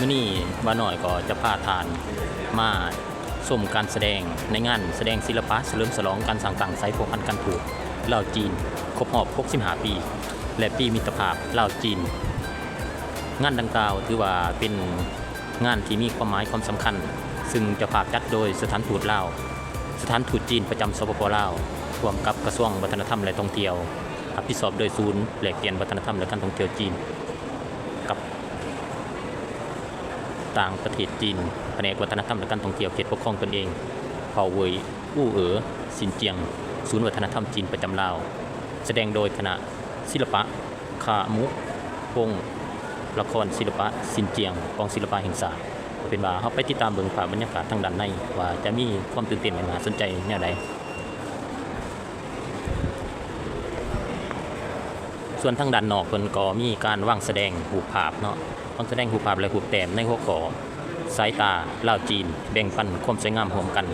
ມື້ນີ້ບ່າວນ້ອຍກໍຈະພາທ່ານມາຊົມການສະແດງໃນງານສະແດງສິລະປະສະເຫຼີມສະຫຼອງການສ້າງຕັ້ງສາຍພົວພັນການທູດລາວ-ຈີນ ຄົບຮອບຫົກສິບຫ້າປີ ແລະ ປີມິດຕະພາບລາວ-ຈີນ. ງານດັ່ງກ່າວຖືວ່າເປັນງານທີ່ມີຄວາມໝາຍຄວາມສຳຄັນ, ຊຶ່ງເຈົ້າພາບຈັດໂດຍສະຖານທູດລາວ, ສະຖານທູດຈີນປະຈຳ ສປປ ລາວ, ຮ່ວມກັບກະຊວງວັດທະນະທຳ ແລະ ທ່ອງທ່ຽວ, ຮັບຜິດຊອບໂດຍສູນແລກປ່ຽນວັດທະນະທຳ ແລະ ການທ່ອງທ່ຽວຈີນ ກັບຕ່າງປະເທດຈີນ, ພະແນກວັດທະນະທຳ ແລະ ການທ່ອງທ່ຽວເຂດປົກຄອງຕົນເອງເຜົ່າເຫວີຍ ອູເອີ ຊິນຈຽງ, ສູນວັດທະນະທຳຈີນປະຈຳລາວ, ສະແດງໂດຍຄະນະສິລະປະ ຄາມຸ ວົງລະຄອນສິລະປະຊິນຈຽງ ກອງສິລະປະແຫ່ງຊາດ. ເປັນວ່າເຮົາໄປຕິດຕາມເບິ່ງພາບບັນຍາກາດທາງດ້ານໃນ ວ່າຈະມີຄວາມຕື່ນເຕັ້ນ ແລະ ໜ້າສົນໃຈແນວໃດ. ສ່ວນທາງດ້ານນອກເພິ່ນກໍມີການວາງສະແດງຮູບພາບເນາະ, ວາງສະແດງຮູບພາບ ແລະ ຮູບແຕ້ມໃນຫົວຂໍ້ ສາຍຕາລາວ-ຈີນ ແບ່ງປັນຄວາມສວຍງາມຮ່ວມກັນ.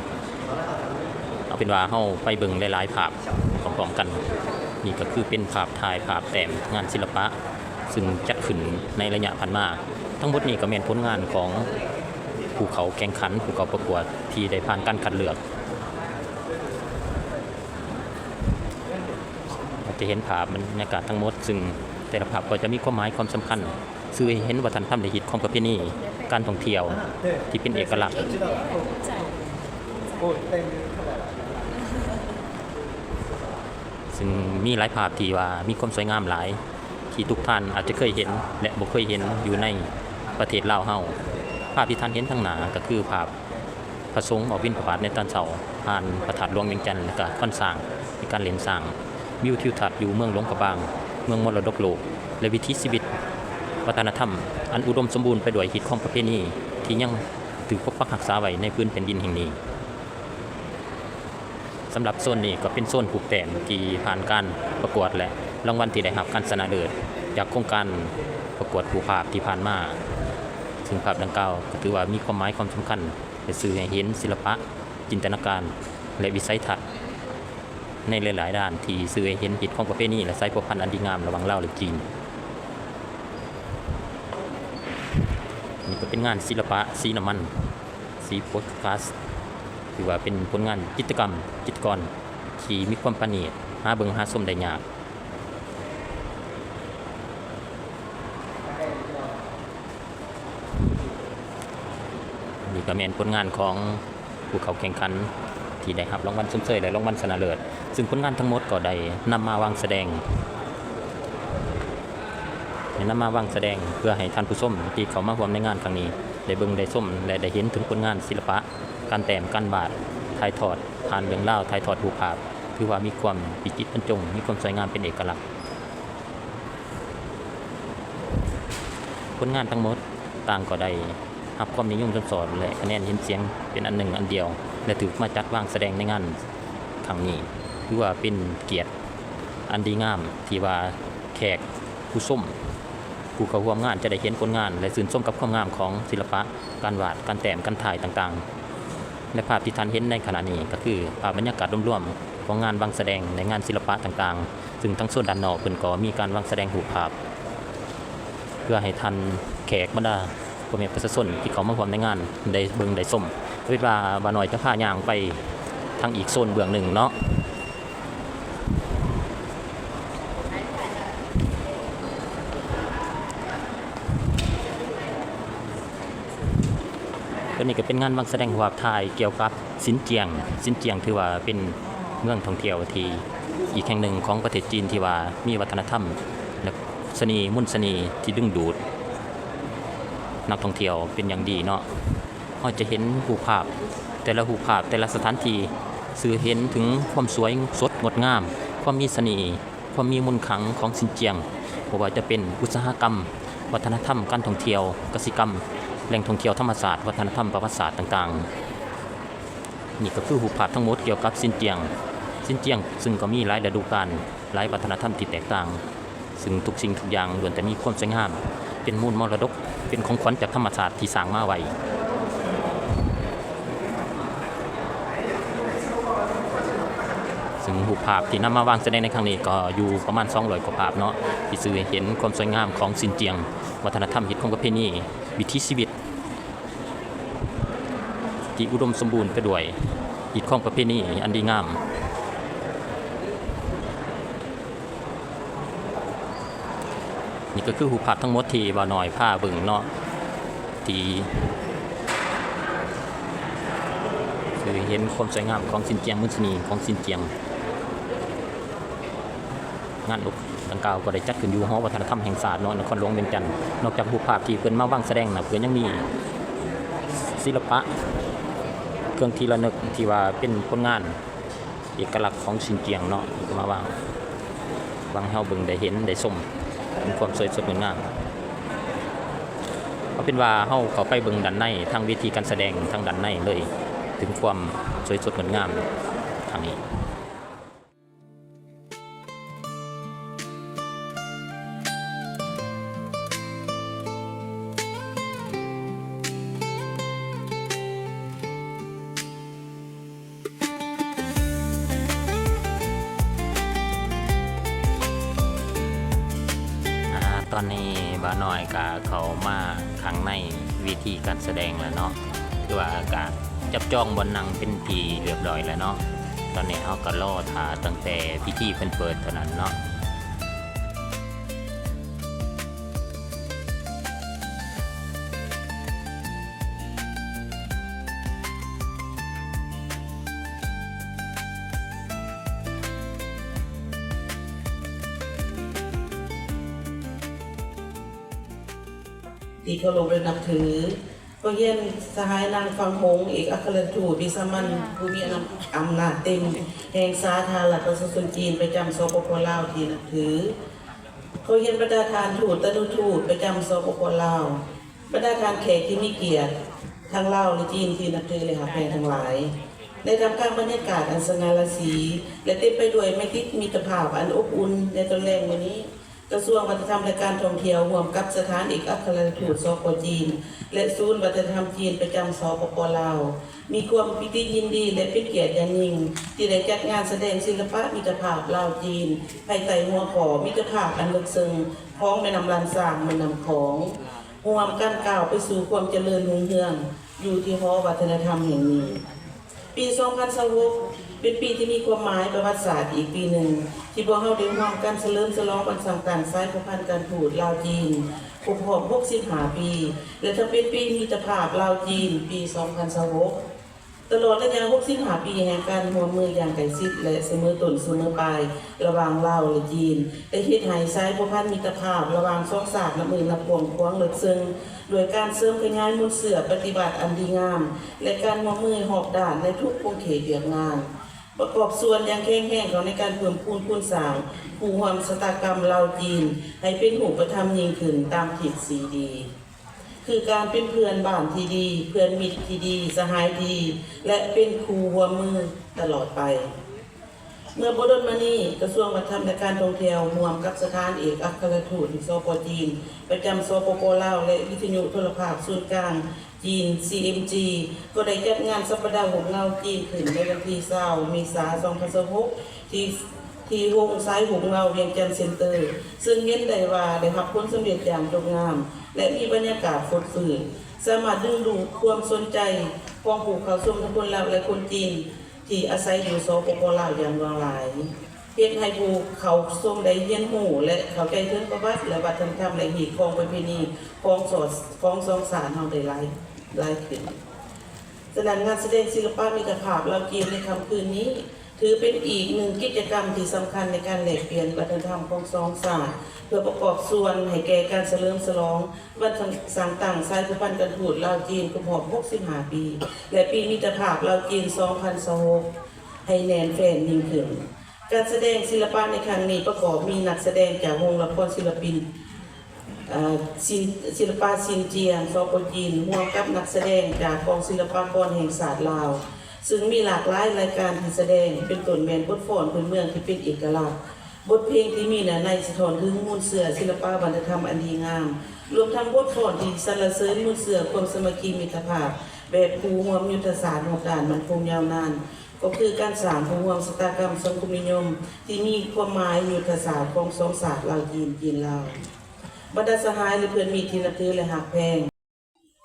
ເອົາເປັນວ່າເຮົາໄປເບິ່ງຫຼາຍໆພາບພ້ອມໆກັນ. ນີ້ກໍຄືເປັນພາບຖ່າຍ ພາບແຕ້ມງານສິລະປະ ຊຶ່ງຈັດຂຶ້ນໃນໄລຍະຜ່ານມາ. ທັງໝົດນີ້ກໍແມ່ນຜົນງານຂອງຜູ້ເຂົ້າແຂ່ງຂັນ, ຜູ້ເຂົ້າປະກວດທີ່ໄດ້ຜ່ານການຄັດເລືອກ. ອາດຈະເຫັນພາບບັນຍາກາດທັງໝົດ, ຊຶ່ງແຕ່ລະພາບກໍຈະມີຄວາມໝາຍຄວາມສຳຄັນ ສື່ໃຫ້ເຫັນວັດທະນະທຳ ແລະ ຮີດຄອງປະເພນີການທ່ອງທ່ຽວທີ່ເປັນເອກະລັກ, ຊຶ່ງມີຫຼາຍພາບທີ່ວ່າມີຄວາມສວຍງາມຫຼາຍ ທີ່ທຸກທ່ານອາດຈະເຄີຍເຫັນ ແລະ ບໍ່ເຄີຍເຫັນຢູ່ໃນປະເທດລາວເຮົາ. ພາບທີ່ທ່ານເຫັນທາງໜ້າກໍຄືພາບ ພະສົງອອກບິນທະບາດໃນຕອນເຊົ້າ ຜ່ານພະທາດຫຼວງວຽງຈັນ ແລະ ກະຄວນຊ້າງ ມີການຫຼິ້ນຊ້າງ, ວິວທິວທັດຢູ່ເມືອງຫຼວງພະບາງ ເມືອງມໍລະດົກໂລກ ແລະ ວິຖີຊີວິດວັດທະນະທຳອັນອຸດົມສົມບູນໄປດ້ວຍຮີດຄອງປະເພນີທີ່ຍັງຖືກປົກປັກຮັກສາໄວ້ໃນພື້ນແຜ່ນດິນແຫ່ງນີ້. ສຳລັບໂຊນນີ້ກໍເປັນໂຊນຮູບແຕ້ມທີ່ຜ່ານການປະກວດ ແລະ ລາງວັນທີ່ໄດ້ຮັບການຊະນະເລີດຈາກໂຄງການປະກວດຮູບພາບທີ່ຜ່ານມາ, ຊຶ່ງພາບດັ່ງກ່າວກໍຖືວ່າມີຄວາມໝາຍຄວາມສຳຄັນ ແລະ ສື່ໃຫ້ເຫັນສິລະປະ, ຈິນຕະນາການ ແລະ ວິໄສທັດໃນຫຼາຍໆດ້ານ ທີ່ສື່ໃຫ້ເຫັນຮີດຄອງປະເພນີ ແລະ ສາຍພົວພັນອັນດີງາມລະຫວ່າງລາວ ແລະ ຈີນ. ນີ້ກໍເປັນງານສິລະປະສີນ້ຳມັນ ສີໂປສຄາສ ຖືວ່າເປັນຜົນງານຈິດຕະກຳ, ຈິດຕະກອນທີ່ມີຄວາມປະນີດ, ຫາເບິ່ງຫາຊົມໄດ້ຍາກ. ນີ້ກໍແມ່ນຜົນງານຂອງຜູ້ເຂົ້າແຂ່ງຂັນທີ່ໄດ້ຮັບລາງວັນຊົມເຊີຍ ແລະ ລາງວັນຊະນະເລີດ, ຊຶ່ງຜົນງານທັງໝົດກໍໄດ້ນຳມາວາງສະແດງ, ໄດ້ນຳມາວາງສະແດງເພື່ອໃຫ້ທ່ານຜູ້ຊົມທີ່ເຂົ້າມາຮ່ວມໃນງານຄັ້ງນີ້ ໄດ້ເບິ່ງໄດ້ຊົມ ແລະ ໄດ້ເຫັນເຖິງຜົນງານສິລະປະ, ການແຕ້ມ, ການວາດ, ຖ່າຍທອດຜ່ານເລື່ອງລາວ, ຖ່າຍທອດຮູບພາບ, ຖືວ່າມີຄວາມວິຈິດບັນຈົງ, ມີຄວາມສວຍງາມເປັນເອກະລັກ. ຜົນງານທັງໝົດຕ່າງກໍໄດ້ຮັບຄວາມນິຍົມຊົມຊອບ ແລະ ຄະແນນເຫັນສຽງເປັນອັນໜຶ່ງອັນດຽວ ແລະ ຖືກມາຈັດວາງສະແດງໃນງານຄັ້ງນີ້. ຖືວ່າເປັນກຽດອັນດີງາມທີ່ວ່າແຂກຜູ້ຊົມ, ຜູ້ເຂົ້າຮ່ວມງານຈະໄດ້ເຫັນຜົນງານ ແລະ ຊື່ນຊົມກັບຄວາມງາມຂອງສິລະປະ, ການວາດ, ການແຕ້ມ, ການຖ່າຍຕ່າງໆ. ແລະ ພາບທີ່ທ່ານເຫັນໃນຂະນະນີ້ກໍຄືພາບບັນຍາກາດລວມໆຂອງງານວາງສະແດງ ແລະ ງານສິລະປະຕ່າງໆ, ຊຶ່ງທາງໂຊນດ້ານນອກເພິ່ນກໍມີການວາງສະແດງຮູບພາບ ເພື່ອໃຫ້ທ່ານແຂກບັນດາພໍ່ແມ່ປະຊາຊົນທີ່ເຂົ້າມາຮ່ວມໃນງານໄດ້ເບິ່ງໄດ້ຊົມ. ເວລາບ່າວນ້ອຍຈະພາຍ່າງໄປທາງອີກໂຊນເບື້ອງໜຶ່ງເນາະ. ຕົວນີ້ກໍເປັນງານວາງສະແດງຮູບພາບຖ່າຍກ່ຽວກັບຊິນຈຽງ. ຊິນຈຽງຖືວ່າເປັນເມືອງທ່ອງທ່ຽວທີ່ອີກແຫ່ງໜຶ່ງຂອງປະເທດຈີນ ທີ່ວ່າມີວັດທະນະທຳ ແລະ ສະເໜ່ ມົນສະເໜ່ທີ່ດຶງດູດນັກທ່ອງທ່ຽວເປັນຢ່າງດີເນາະ. ເຮົາຈະເຫັນຮູບພາບ, ແຕ່ລະຮູບພາບ, ແຕ່ລະສະຖານທີ່ ສື່ເຫັນເຖິງຄວາມສວຍສົດງົດງາມ, ຄວາມມີສະເໜ່, ຄວາມມີມົນຄັງຂອງຊິນຈຽງ, ບໍ່ວ່າຈະເປັນອຸດສາຫະກຳ, ວັດທະນະທຳ, ການທ່ອງທ່ຽວ, ກະສິກຳ, ແຫຼ່ງທ່ອງທ່ຽວທຳມະຊາດ, ວັດທະນະທຳປະຫວັດສາດຕ່າງໆ. ນີ້ກໍຄືຮູບພາບທັງໝົດກ່ຽວກັບຊິນຈຽງ. ຊິນຈຽງ ຊຶ່ງກໍມີຫຼາຍລະດູການ, ຫຼາຍວັດທະນະທຳທີ່ແຕກຕ່າງ. ຊຶ່ງທຸກສິ່ງທຸກຢ່າງລ້ວນແຕ່ມີຄວາມສວຍງາມ, ເປັນມູນມໍລະດົກ, ເປັນຂອງຂວັນຈາກທຳມະຊາດທີ່ສ້າງມາໄວ້. ຊຶ່ງຮູບພາບທີ່ນຳມາວາງສະແດງໃນຄັ້ງນີ້ກໍຢູ່ປະມານສອງຮ້ອຍກວ່າພາບເນາະ, ທີ່ສື່ໃຫ້ເຫັນຄວາມສວຍງາມຂອງຊິນຈຽງ, ວັດທະນະທຳ, ຮີດຄອງປະເພນີ, ວິຖີຊີວິດທີ່ອຸດົມສົມບູນໄປດ້ວຍຮີດຄອງປະເພນີອັນດີງາມ. ນີ້ກໍຄືຮູບພາບທັງໝົດທີ່ບ່າວນ້ອຍພາເບິ່ງເນາະ ທີ່ ຄືເຫັນຄວາມສວຍງາມຂອງຊິນຈຽງ, ມູນສະເໜ່ຫຂອງຊິນຈຽງ. ງານອົບ ດັ່ງກ່າວກໍໄດ້ຈັດຂຶ້ນຢູ່ຫໍວັດທະນະທຳແຫ່ງຊາດເນາະ ນະຄອນຫຼວງວຽງຈັນ. ນອກຈາກຮູບພາບທີ່ເພິ່ນມາວາງສະແດງນະ, ເພິ່ນຍັງມີສິລະປະ ເຄື່ອງທີ່ລະນຶກທີ່ວ່າເປັນຜົນງານເອກະລັກຂອງຊິນຈຽງເນາະ ມາວາງ ວາງໃຫ້ເຮົາເບິ່ງໄດ້ເຫັນໄດ້ຊົມເປັນຄວາມສວຍສົດງົດງາມ. ເອົາເປັນວ່າເຮົາເຂົ້າໄປເບິ່ງດ້ານໃນ ທາງເວທີການສະແດງທາງດ້ານໃນເລີຍ ເຖິງຄວາມສວຍສົດງົດງາມທາງນີ້. ອາ ຕອນນີ້ບ່າວນ້ອຍກະເຂົ້າມາຂ້າງໃນເວທີການສະແດງແລ້ວເນາະ ຄືວ່າກະຈັບຈອງບ່ອນນັ່ງເປັນທີ່ຮຽບຮ້ອຍແລ້ວເນາະ. ຕອນນີ້ເຮົາກໍລໍຖ້າຕັ້ງແຕ່ພິທີເພິ່ນເປີດເທົ່ານັ້ນເນາະ. ທີ່ເຄົາລົບ ແລະ ນັບຖື. ຂໍຮຽນສະຫາຍນາງ ຝັ່ງຫົງ ເອກອັກຄະລັດທູດວິສາມັນ ຜູ້ມີອຳນາດເຕັມແຫ່ງສາທາລະນະລັດປະຊາຊົນຈີນ ປະຈຳ ສປປ ລາວ ທີ່ນັບຖື. ຂໍຮຽນບັນດາທ່ານທູດ ຕະນຸທູດ ປະຈຳ ສປປ ລາວ, ບັນດາທ່ານແຂກທີ່ມີກຽດ ທັງລາວ ແລະ ຈີນ ທີ່ນັບຖື ແລະ ຮັກແພງທັງຫຼາຍ. ໃນທ່າມກາງບັນຍາກາດອັນສະຫງ່າລາສີ ແລະ ເຕັມໄປດ້ວຍໄມຕີມິດຕະພາບອັນອົບອຸ່ນໃນຕອນແລງມື້ນີ້, ກະຊວງວັດທະນະທຳ ແລະ ການທ່ອງທ່ຽວ ຮ່ວມກັບສະຖານເອກອັກຄະລັດທູດ ສປ ຈີນ ແລະ ສູນວັດທະນະທຳຈີນ ປະຈຳ ສປປ ລາວ ມີຄວາມປີຕິຍິນດີ ແລະ ເປັນກຽດຢ່າງຍິ່ງ ທີ່ໄດ້ຈັດງານສະແດງສິລະປະມິດຕະພາບລາວ-ຈີນ ພາຍໃຕ້ຫົວຂໍ້ ມິດຕະພາບອັນເລິກເຊິ່ງຂອງແມ່ນ້ຳລ້ານຊ້າງ ແມ່ນ້ຳຂອງ ຮ່ວມກັນກ້າວໄປສູ່ຄວາມຈະເລີນຮຸ່ງເຮືອງ ຢູ່ທີ່ຫໍວັດທະນະທຳແຫ່ງນີ້. ປີສອງພັນຊາວຫົກ ເປັນປີທີ່ມີຄວາມໝາຍປະຫວັດສາດອີກປີໜຶ່ງ ທີ່ພວກເຮົາໄດ້ຮ່ວມກັນສະເຫຼີມສະຫຼອງວັນສ້າງຕັ້ງສາຍພົວພັນການທູດລາວ-ຈີນ ຄົບຮອບຫົກສິບຫ້າປີ ແລະ ທັງເປັນປີມິດຕະພາບລາວ-ຈີນ ປີສອງພັນຊາວຫົກ. ຕະຫຼອດໄລຍະຫົກສິບຫ້າປີແຫ່ງການຮ່ວມມືຢ່າງໃກ້ຊິດ ແລະ ສະເໝີຕົ້ນສະເໝີປາຍ ລະຫວ່າງລາວ ແລະ ຈີນ ໄດ້ເຮັດໃຫ້ສາຍພົວພັນມິດຕະພາບລະຫວ່າງສອງຊາດນັບມື້ນັບກວ້າງຂວາງເລິກເຊິ່ງ ດ້ວຍການເສີມຂະຫຍາຍມູນເຊື້ອປະຕິວັດອັນດີງາມ ແລະ ການຮ່ວມມືຮອບດ້ານໃນທຸກຂົງເຂດວຽກງານ, ປະກອບສ່ວນຢ່າງແຂງແຮງເຂົ້າໃນການເພີ່ມພູນຄູນສ້າງຄູ່ຮ່ວມຊະຕາກຳລາວ-ຈີນ ໃຫ້ເປັນຮູບປະທຳຍິ່ງຂຶ້ນຕາມທິດສີ່ດີ ຄືການເປັນເພື່ອນບ້ານທີ່ດີ, ເພື່ອນມິດທີ່ດີ, ສະຫາຍທີ່ດີ ແລະ ເປັນຄູ່ຮ່ວມມືຕະຫຼອດໄປ. ເມື່ອບໍ່ດົນມານີ້, ກະຊວງວັດທະນະທຳ ແລະ ການທ່ອງທ່ຽວ ຮ່ວມກັບສະຖານເອກອັກຄະລັດທູດ ສປ ຈີນ ປະຈຳ ສປປ ລາວ ແລະ ວິທະຍຸໂທລະພາບສູນກາງຈີນ ຊີເອັມຈີ ກໍໄດ້ຈັດງານສັບປະດາຮູບເງົາຈີນຂຶ້ນໃນວັນທີຊາວ ເມສາ ສອງພັນຊາວຫົກ ທີ່ ທີ່ໂຮງສາຍຮູບເງົາວຽງຈັນເຊັນເຕີ ເຊິ່ງເຫັນໄດ້ວ່າໄດ້ຮັບຜົນສຳເລັດຢ່າງຈົບງາມ ແລະ ມີບັນຍາກາດຟົດຟື້ນ, ສາມາດດຶງດູດຄວາມສົນໃຈຂອງຜູ້ເຂົ້າຊົມທັງຄົນລາວ ແລະ ຄົນຈີນ ທີ່ອາໄສຢູ່ ສປປ ລາວ ຢ່າງຫຼວງຫຼາຍ, ເຮັດໃຫ້ຜູ້ເຂົ້າຊົມໄດ້ຮຽນຮູ້ ແລະ ເຂົ້າໃຈເຖິງປະຫວັດ ແລະ ວັດທະນະທຳ ແລະ ຮີດຄອງປະເພນີຂອງສອງ ຂອງສອງຊາດເຮົາໄດ້ຫຼາຍ ຫຼາຍຂຶ້ນ. ສະນັ້ນ, ງານສະແດງສິລະປະມິດຕະພາບລາວ-ຈີນໃນຄ່ຳຄືນນີ້ ຖືເປັນອີກໜຶ່ງກິດຈະກຳທີ່ສຳຄັນໃນການແລກປ່ຽນວັດທະນະທຳຂອງສອງຊາດ ເພື່ອປະກອບສ່ວນໃຫ້ແກ່ການສະເຫຼີມສະຫຼອງວັນສ້າງຕັ້ງສາຍພົວພັນການທູດລາວ-ຈີນຄົບຮອບຫົກສິບຫ້າປີ ແລະ ປີມິດຕະພາບລາວ-ຈີນ ສອງພັນຊາວຫົກ ໃຫ້ແໜ້ນແຟ້ນຍິ່ງຂຶ້ນ. ການສະແດງສິລະປະໃນຄັ້ງນີ້ປະກອບມີນັກສະແດງຈາກໂຮງລະຄອນສິລະປິນ ເອີ ສິນ ສິລະປະຊິນຈຽງ ສປ ຈີນ ຮ່ວມກັບນັກສະແດງຈາກກອງສິລະປາກອນແຫ່ງຊາດລາວ ເຊິ່ງມີຫຼາກຫຼາຍລາຍການທີ່ສະແດງ ເປັນຕົ້ນແມ່ນບົດຟ້ອນພື້ນເມືອງທີ່ເປັນເອກະລັກ, ບົດເພງທີ່ມີເນື້ອໃນສະທ້ອນເຖິງມູນເຊື້ອສິລະປະວັດທະນະທຳອັນດີງາມ, ລວມທັງບົດຟ້ອນທີ່ສັນລະເສີນມູນເຊື້ອຄວາມສາມັກຄີມິດຕະພາບແບບຄູ່ຮ່ວມຍຸດທະສາດຮອບດ້ານໝັ້ນຄົງຍາວນານ, ກໍຄືການສ້າງຄູ່ຮ່ວມຊະຕາກຳສັງຄົມນິຍົມທີ່ມີຄວາມໝາຍຍຸດທະສາດຂອງສອງຊາດລາວ-ຈີນ, ຈີນ-ລາວ. ບັນດາສະຫາຍ ແລະ ເພື່ອນມິດທີ່ນັບຖື ແລະ ຮັກແພງ.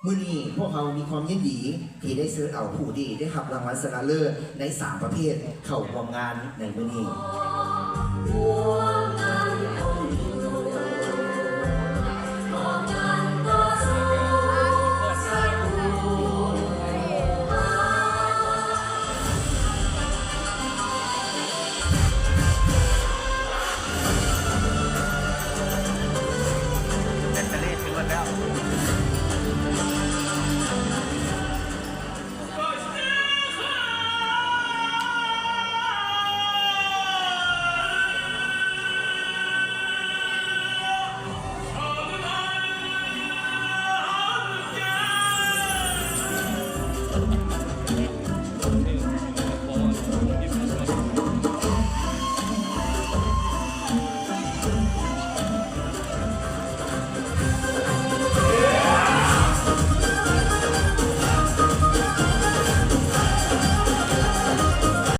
ມື້ນີ້ພວກເຮົາມີຄວາມຍິນດີທີ່ໄດ້ເຊີນເອົາຜູ້ທີ່ໄດ້ຮັບລາງວັນຊະນະເລີດໃນສາມປະເພດເຂົ້າຮ່ວມງານໃນມື້ນີ້.